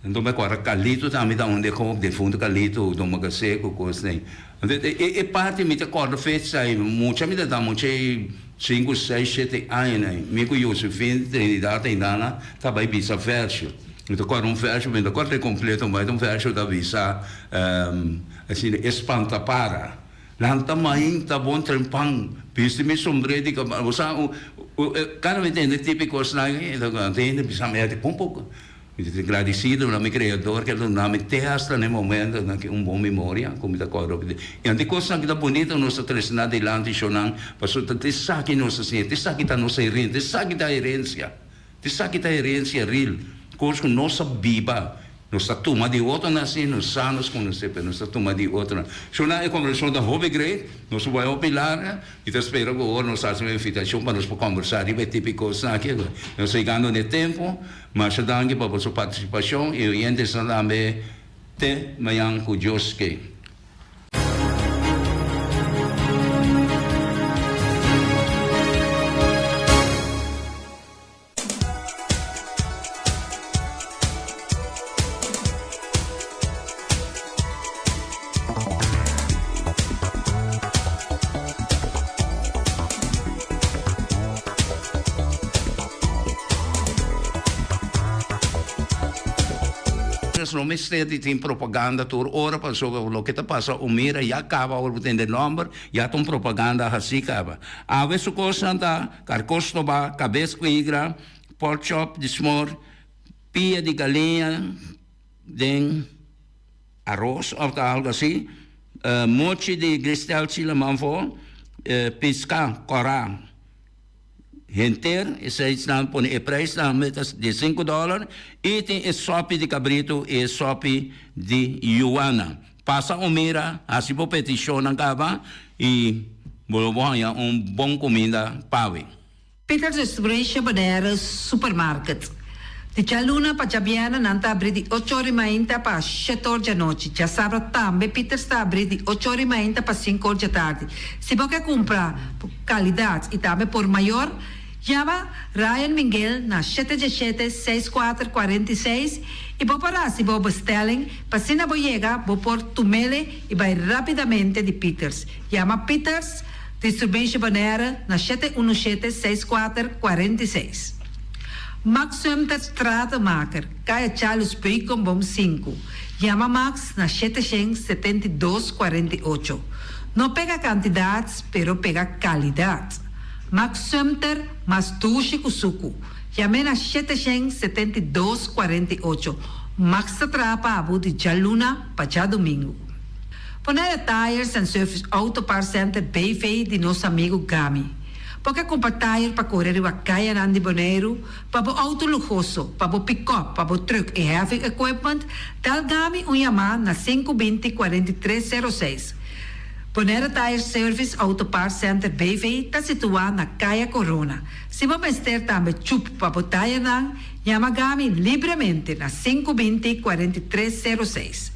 Anto mi a kòrda Carlito tambe ta un de hoop defunto Carlito Don Macaseco kos den. Anto e e parti mi ta kòrda fecha ei mucha mi ta ta mucha ei sinku seis shete aña nei mi ku Josephine Trinidad Aindana ta bai bisa vèrsio. Mi ta kòrda un vèrsio mi no ta kòrda e kompleto ma un vèrsio ta bisa asina e spantapara lanta mainta bon trempan bisti mi sombré di kaba bo sa kada mi tende tipiko esnan ei ta bisa mi pon poko. Mi ta gradisido na mi Kreador ku a duna mi te asta na e momentonan aki un bon memoria ku mi ta kòrda hopi. I anto e kosnan ki ta bunito nos ta trese nan dilanti shownan pasobra ta esaki nos ta siña, ta esaki ta nos herensia, ta esaki ta herensia, ta esaki ta herensia ril, kos ku nos a biba. Nos ta tuma di otronan si, nos sa nos konosé, pero nos ta tuma di otronan. Shona e kombersashon ta hopi great, nos por bai hopi larga, mi ta spera ku ora nos hasi un invitashon pa nos por kombersá riba e tipo di kosnan aki. Nos ta yegando na e tempu, masha danki pa boso partisipashon i oyentesnan tambe te mañan ku Dios ke. Nos no mester di tin propaganda tur ora pasobra loke ta pasa un mira ya caba ora bo tende nomber ya ta un propaganda haci caba. Awe su cosnan ta Karkos stobá, kabes ku higra, pork chop di smor, pia di galiña den aros òf ta algu así, mochi di gristelchi laman for, piská kòrá henter, esei nan pone e preis tambe ta di sinku dòler, i tin e sòpi di kabritu i e sòpi di yuana. Pasa un mira, hasi bo petishonnan kaba i bo lo por haña un bon kuminda pawe. Peters Distribution Bonaire Supermarket. Di djaluna pa djabièrnè nan ta abrí di ocho or i mainta pa shete or djanochi. Djasabra tambe Peters ta abrí di ocho or i mainta pa sinku or djatardi. Si bo ke kumpra kalidat i tambe por mayor, Yama Ryan Minguel na shete djeshete seis kuater 46 i bo por hasi bo bestelling pa asina bo yega bo por tumele i bai rapidamente di Pieters. Yama Pieters Distributie Bonaire na shete unu shete seis kuater 46. Max Sumter Stratenmaker, Kaya Charles Beukenboom sinku. Yama Max na 772 48. No pega kantidat pero pega kalidat. Max Sumter mas dushi ku suku. Yam'é na 772 48. Max ta traha pa abo di djaluna pa djadumingu. Bonaire Tires and Service Auto Parts Center BV di nos amigu Gami. Bo ke kumpra tire pa kore riba kayanan di Boneiru, pa bo outo luhoso, pa bo pikòp, pa bo trùk i heavy equipment, dal Gami un yamá na sinku binti 43 sero seis. Bonaire Tire Service Auto Parts Center BV ta situá na Kaya Corona. Si bo mester tambe chup pa bo tayernan, yama Gami libremente na sinku 20 43 sero seis.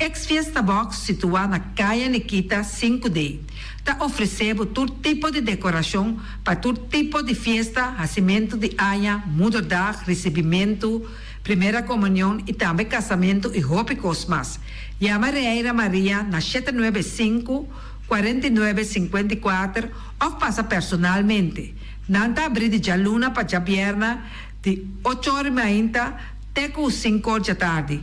Ex Fiesta Box situá na Kaya Nikita sinku D ta ofresé bo tur tipo di dekorashon pa tur tipo di fiesta, hasimentu di aña, moederdag, risibimentu, primera komunion i tambe kasamentu i hopi kos mas. Yama Reira Maria na shete nuebe sinku, 49, 54 òf pasa personalmente. Nan ta abrí di djaluna pa djabièrnè di ocho or mainta te ku sinku or djatardi.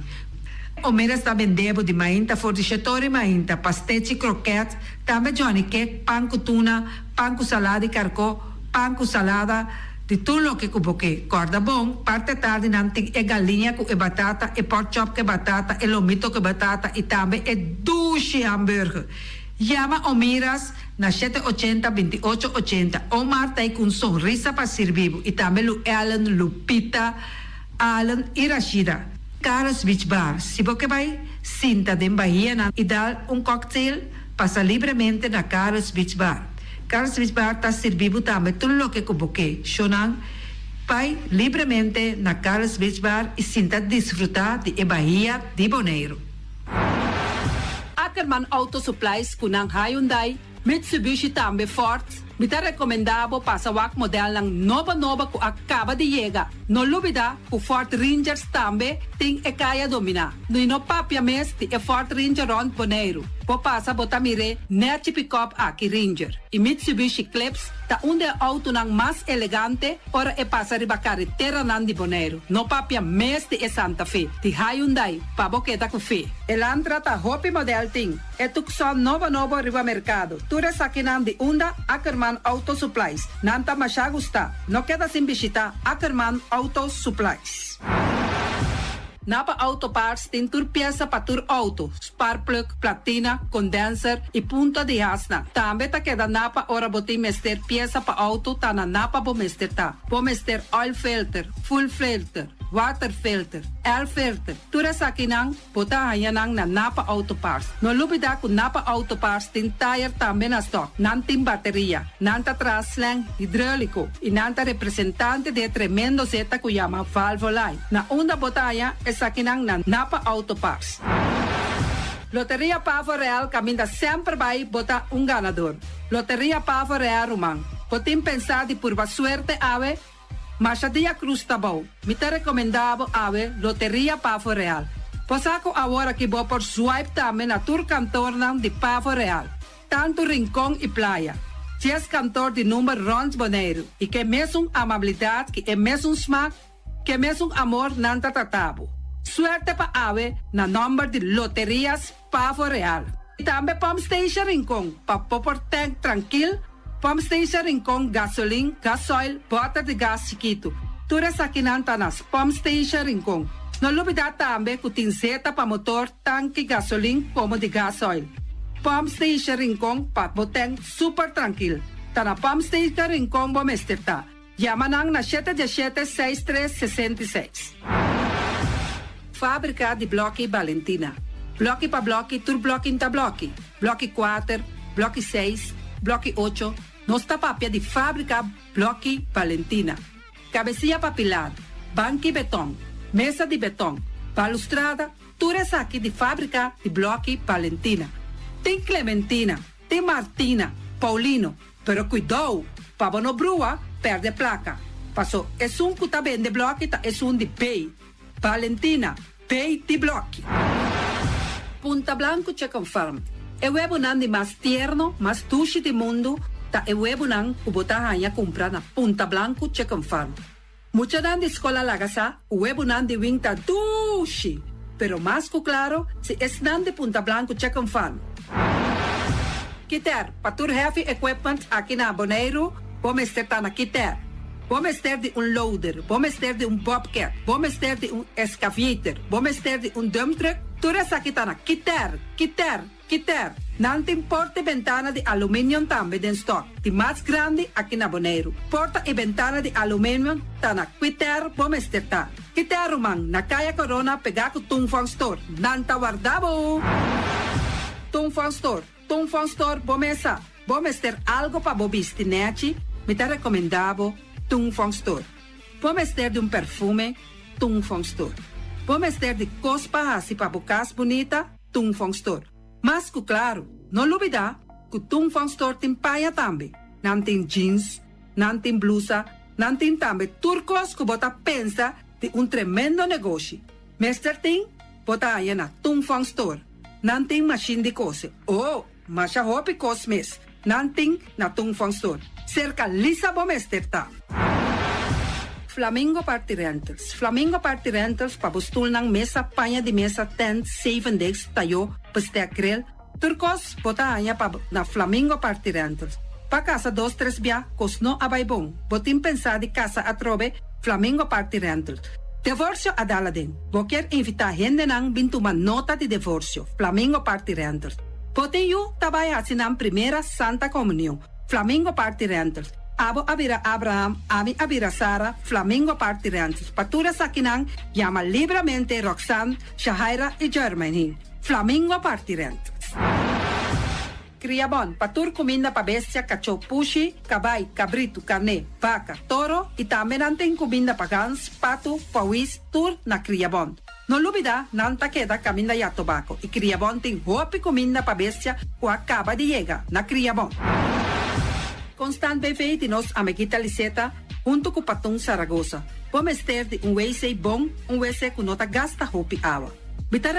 Omeras ta bendé bo di mainta for di shete or mainta, pastechi, krokèt, tambe johnny cake, pan ku tuna, pan ku salada di karkó, pan ku salada, di tur loke ku bo ke. Kòrda bon, parti atardi nan tin e galiña ku e batata, e pork chop ku e batata, e lomito ku e batata i tambe e dushi hamburger. Yama Omiras na shete ochenta 28 80. Omar ta ei ku un sonrisa pa sirbi bo i tambe Lu Ellen, Lupita, Allen i Rashida. Carlos Beach Bar, Si bo ke bai sinta den bahianan i dal un cocktail, pasa libremente na Carlos Beach Bar. Carlos Beach Bar ta sirbi bo tambe tur loke ku bo ke. Shownan, bai libremente na Carlos Beach Bar i sinta disfrutá di e bahia di Boneiru. Ackerman Auto Supplies ku nan Hyundai, Mitsubishi tambe Ford, mi ta rekomendá bo pasa wak modelnan nobo nobo ku a kaba di yega. No lubidá ku Ford Rangers tambe tin e kaya dominá. I no papia mes di e Ford Ranger rònt Boneiru. Bo pasa bo ta mir'é nèchi pikòp aki Ranger i Mitsubishi Eclipse ta un di e outonan mas elegante ora e pasa riba kareteranan di Boneiru. No papia mes di e Santa Fe di Hyundai pa bo keda ku fe. Elantra ta hopi modèl tin e Tucson nobo nobo riba merkado. Tur esakinan di unda Ackerman Auto Supplies. Nan ta masha gustá. No keda sin bishitá Ackerman Auto Supplies. Napa Auto Parts tin tur piesa pa tur auto, sparkplug, platina, condenser y punta di hasnan. Tambe ta keda Napa ora bo tin mester piesa pa auto ta na Napa bo mester ta. Bo mester oil filter, fuel filter. Waterfilter, Air filter, tur esakinan bo ta haña nan na Napa Auto Parts. No lubidá ku Napa Auto Parts tin tayer tambe na stòk. Nan tin bateria, nan ta traha slang hidróliko i nan ta representante di e tremendo zeta ku yama Valvoline. Na unda bo ta haña esakinan na Napa Auto Parts. Loteria Pavo Real kaminda semper bai bo ta un ganador. Loteria Pavo Real ruman, bo tin pensá di purba suerte awe? Masha dia Cruz ta bou. Mi ta recomenda bo awe Loteria Pavo Real. Bo sa cu awor aki bo por swipe tambe na tur kantornan di Pavo Real, tantu Rincon y Playa. Dies kantor di number rond Boneiru y ke mesun amabilidad ki e mesun smaak, ke mesun amor nan ta trata bo. Suerte pa awe na nomber di Loterias Pavo Real. Y tambe Pump Station Rincon pa bo por tank trankil, Pump Station Rincon gasolin, gasoil, bòter di gas chikitu. Tur esakinan ta na Pump Station Rincon. No lubidá tambe ku tin zeta pa motor, tanki gasolin komo di gasoil. Pump Station Rincon pa bo tank super trankil. Ta na Pump Station Rincon bo mester ta. Yama nan na shete diesshete seis tres 66. Fábrika di blòki Balentina. Blòki pa blòki tur blòki n'ta blòki. Blòki kuater, blòki seis, blòki ocho, nos ta papia di fábrika blòki Balentina. Kabesia pa pilar, banki betòn, mesa di betòn, balustrada, tur esaki di fábrika di blòki Balentina. Tin Clementina, tin Martina, Paulino, Pero kuidou, pa bo no brua, pèrdè plaka. Paso esun ku ta bende blòki ta esun di B. Valentina, B di blòki. Punta Blanco Chicken Farm, E webunan di mas tierno, mas dushi di mundu ta e webunan ku bo ta haña kumpra na Punta Blanco Chicken Farm. Muchanan di skol a laga sa ku webunan di wing ta dushi, pero mas ku klaro si esnan di Punta Blanco Chicken Farm. Kiter, pa tur heavy equipment aki na Boneiru, bo mester ta na Kiter. Bo mester di un loader, bo mester di un bobcat, bo mester di un excavator, bo mester di un dump truck, tur esaki ta na Kiter, Kiter, Kiter, nan tin porta i bentana di aluminium tambe den stock, di mas grandi aki na Boneiru. Porta i bentana di aluminium ta na Kiter bo mester ta. Kiter ruman, na Kaya Corona pegá ku Tung Fong Store. Nan ta warda bo! Tung Fong Store, Tung Fong Store bo mesa. Bo mester algo pa bo bisti nechi? Mi ta rekomendá bo Tung Fong Store. Bo mester di un perfume? Tung Fong Store. Bo mester di kos pa hasi pa bo kas bunita? Tung Fong Store. Mas ku klaru, no lubidá ku Tung Fong Store tin paña tambe. Nan tin jeans, nan tin blusa, nan tin tambe tur kos ku bo ta pensa di un tremendo negoshi. Mester tin, bo ta haña na Tung Fong Store. Nan tin mashin di kose. Oh, masha hopi kos mes nan tin na Tung Fong Store. Serka Lisa bo mester ta. Flamingo Party Rentals Flamingo Party Rentals pa bo stulnan, mesa, paña di mesa, tent, zevendegs, tayó, bestek, grill, tur kos bo ta haña pa na Flamingo Party Rentals. Pa kasa dos tres bia kos no a bai bon, bo tin pensá di kasa atrobe, Flamingo Party Rentals. Devorsio a dal aden. Bo kier invitá hendenan bin tuma nota di devorsio, Flamingo Party Rentals. Bo tin yu ta bai hasi nan primera Santa Komunion, Flamingo Party Rentals. Abo a bira Abraham, ami a bira Sara, Flamingo Party Rentals. Pa tur esakinan, yama libramente Roxanne, Shahaira i Jermaine. Flamingo Party Rentals. Kriabon, pa tur kuminda pa bestia, kachó, pushi, kabai, kabritu, karné, baka, toro i tambe nan tin kuminda pa gans, patu, pawis, tur na Kriabon. No lubida, nan ta keda kaminda ya tobako i Kriabon tin hopi kuminda pa bestia ku a kaba di yega na Kriabon. Constant BV di nos amiguita Liseta huntu ku Patun Saragoza. Bo mester di un wc bon, un wc ku no ta gasta hopi awa. Mi ta.